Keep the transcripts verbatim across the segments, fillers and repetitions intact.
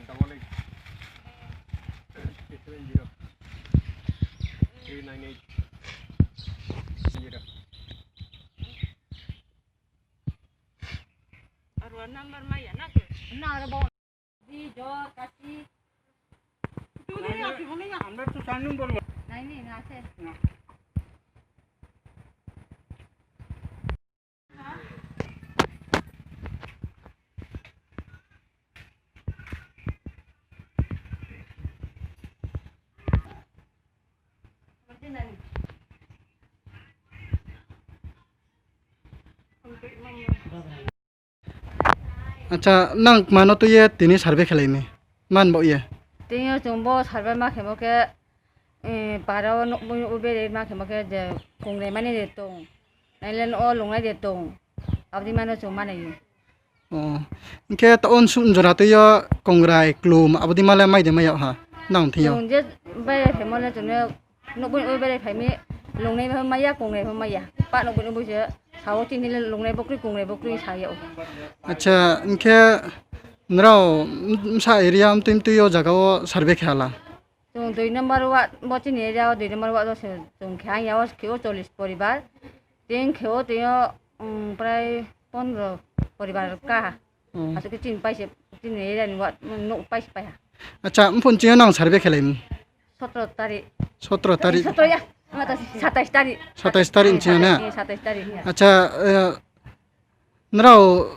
Double eight seven zero three nine eight zero. Aro number maya na ke? Na, aro bo. Di jo kasi. Tu ni na ki bole na. Number tu sanu bol. Nai ni na se. Na. Acha, nang mano twi ye tini survey khelai ni man bo ye? Tini o chwng bo survey ma khemo khe, eh, para o nukmui nukmui bere ma khemo khe je kongrai mani de tong, nailen o lungnai de tong, abdi mano chwng manayo. Oh, hwnkhe ta unsuk jora twi o kongrai klum abdi male mai de mai yag ha nang thwi o? Chwng je bere khemo le chwng Nukbui nukbui berai phaimi, lungnai pha maya, kongnai pha maya. Pa nukbui nukbui se sao, chini le lungnai bokri, kongnai bokri sa yao. Acha, hwnkhe nrao msa area mtwi mtwi o jaga o survey khe hala? Chwng dui number ward bo chini area o dui number ward o se chwng khe ang yao khe o chollish poribar. Teng khe o teng o, um, prai pondro poribar ka. Oh. Aswk khe chini paise, chini area ni ward, nuk paise paiha. Acha, mphun chini nang survey khelai mu? Sotro tarik. Sotro tarik? Sotro ya. Ama ta satais tarik. Satais tarik chini na? Eh, satais tarik. Acha, eh, nrao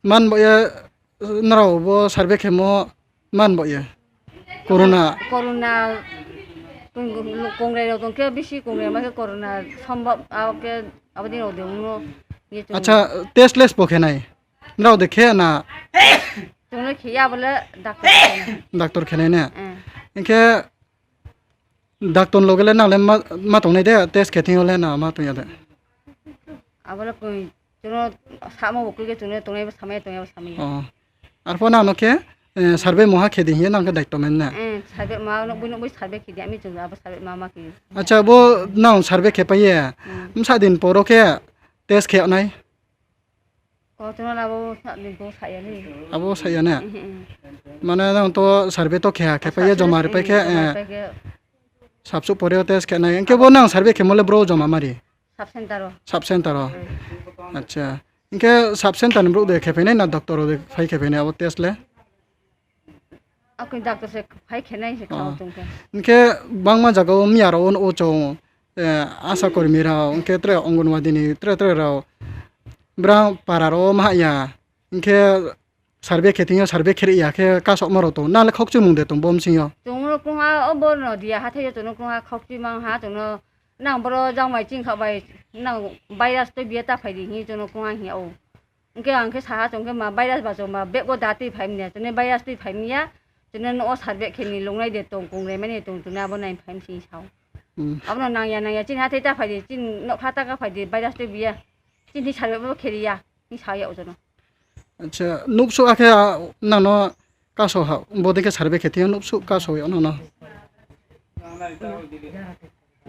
man bo ya, nrao bo survey khemo man bo ya? Corona. Corona, kong-, kongrai rok tong khe bisi kongrai ma khe corona sombab, abo khe abo din rok de uno. Acha, testless bo khe nai? Nrao de khe na? Chwngno khiya bole doctor khe na. Doctor khe nai ne? Eh. Hwnkhe doctor loge le nang le ma, ma tongnai de, test khe thing le na ma tongya de? Abo le koi, chwngno samo bo koi khe chwngno tongnai bo samaya, tongnai bo samaya. Oh. Arpho nang no khe, eh, survey moha khe di hiye nang khe daitto man na? Eh, survey ma no bui no bui survey khe di ami chwng abo survey ma ma khe. Acha, bo nang survey khe pai ye. Hmm. Msa din poro khe test khe nai? Kotorma abo sa din ko saya ni. Abo saya na? Mhm, mhm. Mane nang to survey to khe, khe pai ye, joma ri pai khe, joma ri pai khe. Sabsu pore test khe nai. Hwnkhe bo nang survey khe mole bro joma mari? Sub center o. Sub center o. Hmm. Acha. Hwnkhe sub center ni bro de khe pai nai na doctor o de pai khe pai nai abo test le? Akoi doctor se phai khenai se khao tongkhe. Hwnkhe bangma jagao miyarok o chong, eh, asha kormi rok, hwnkhe tere Anganwadi ni tere tere rok. Bwrang para rok ma ya. Hwnkhe survey khe thwngya, survey khe rwya khe kasokma rok tongo. Nang le khokchimung de tong bo bsing yo? Chwng no kwngha o bo no dia hathai o chwng no kwngha khokchimang ha chwng no nang boro jang bai ching kha bai nang virus tei biya ta phai di hinwi chwng no kwngha hinya o. Hwnkhe ang khe saha chwng khe ma virus ba chwng ma bag o da twi phai manya, chwngno virus twi phai manya, chwngno o survey khe ni lungnai de tong, kongrai mani de tong, chwngno abo nai phai msing sao. Hmm. Abono nangya nangya chini hathai ta phai di, chini nokha ta ka phai di, virus twi biya, chini survey bo khe riya, ni sao ya o jono. Acha, nuksu akhe, ah, nangno kaso ha, bodi khe survey khe thwngya nuksu kaso ya nono. Hmm.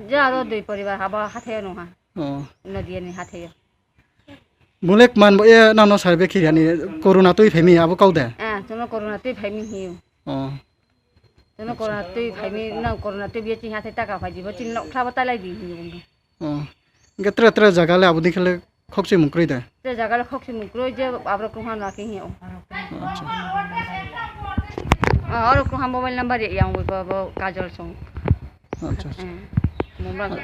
Je aro dui poribar habo hathai o nungha. Oh. Nodia ni hathai o. Bulek man bo e nangno survey khiriani corona twi phaimi abo kau de? Ah, chwngno corona twi phaimi hiyo. Oh. Chwngno corona twi phaimi, nang corona twi biya chini hathai taka phai di bo chini nok khlabo talai di hiyo. Oh. Hwnkhe tere tere jaga le aboni khe le khokchimung kwrwi de? Tere jaga le khokchimung kwrwi je aborok kwngha no khe hiyo. Acha. Ah, oro kwngha mobile number yang bo bo Kajol song. Acha, acha. Eh, Mumbai.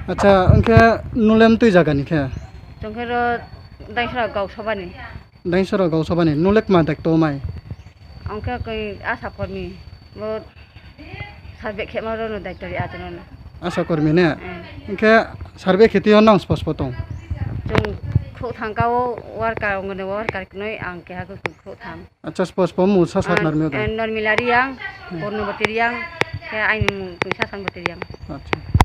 Acha, hwnkhe nulem twi jaga ni khe? Chwng khe ro Daisora Gausabani. Daisora Gausabani, nulek ma daikto mai? Hwnkhe koi asha kormi, bo survey khema ro no daikto ri acha no. Asha kormi ne? Eh. Hwnkhe survey khe twi nang spo spo tong? Chwng Khuk thangka o worker, Anganwadi worker knoi ang keha khuk thang. Acha, spo, spo mung sa sak Ah, narmio da? Eh, Normila Riang, Hmm. Purnabati Riang, khe aini mung twi Sasanbati Riang. Acha.